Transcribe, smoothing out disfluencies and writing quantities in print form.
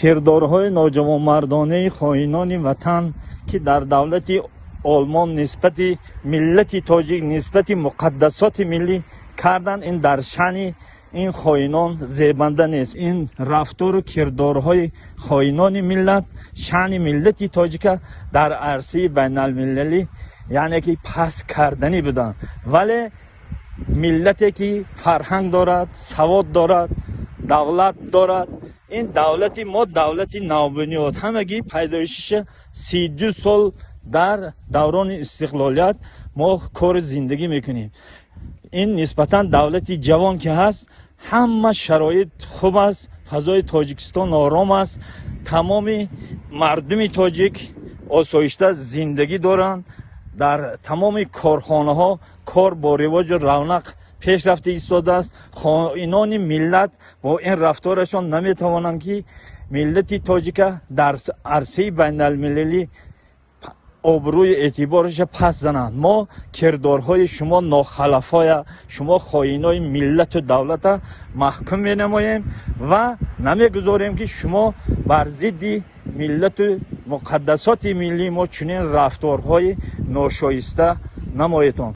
Кирдорҳои ноҷавонмардонаи хоинони ватан, ки дар давлати Олмон нисбати миллати тоҷик, нисбати муқаддасоти миллӣ карданд, ин дар шаъни ин хоинон зебанда нест. Ин рафтору кирдорҳои хоинони миллат шаъни миллати тоҷика дар арсаи байналмилалӣ, яъне ки паст карданӣ буданд. Вале миллате ки фарҳанг дорад, савод дорад, давлат дорад, ин давлати мо давлати навбунёд, ҳамагӣ пайдоишиша 32 сол дар даврони истиқлолият мо кори зиндагӣ мекунем. Ин нисбатан давлати ҷавон ки ҳаст, ҳама шароит хуб аст, фазои Тоҷикистон ором аст, тамоми мардуми тоҷик осоишта зиндагӣ доранд, дар тамоми корхонаҳо кор бо ривоҷу равнақ пеш рафта истодааст. Хоинони миллат бо ин рафторашон наметавонанд, ки миллати тоҷика дар арсаи байналмилалӣ обрӯи эътибораша пас зананд. Мо кирдорҳои шумо нохалафоя, шумо хоинои миллату давлата маҳкум менамоем ва намегузорем, ки шумо бар зидди миллату муқаддасоти миллии мо чунин рафторҳои ношоиста намоедон.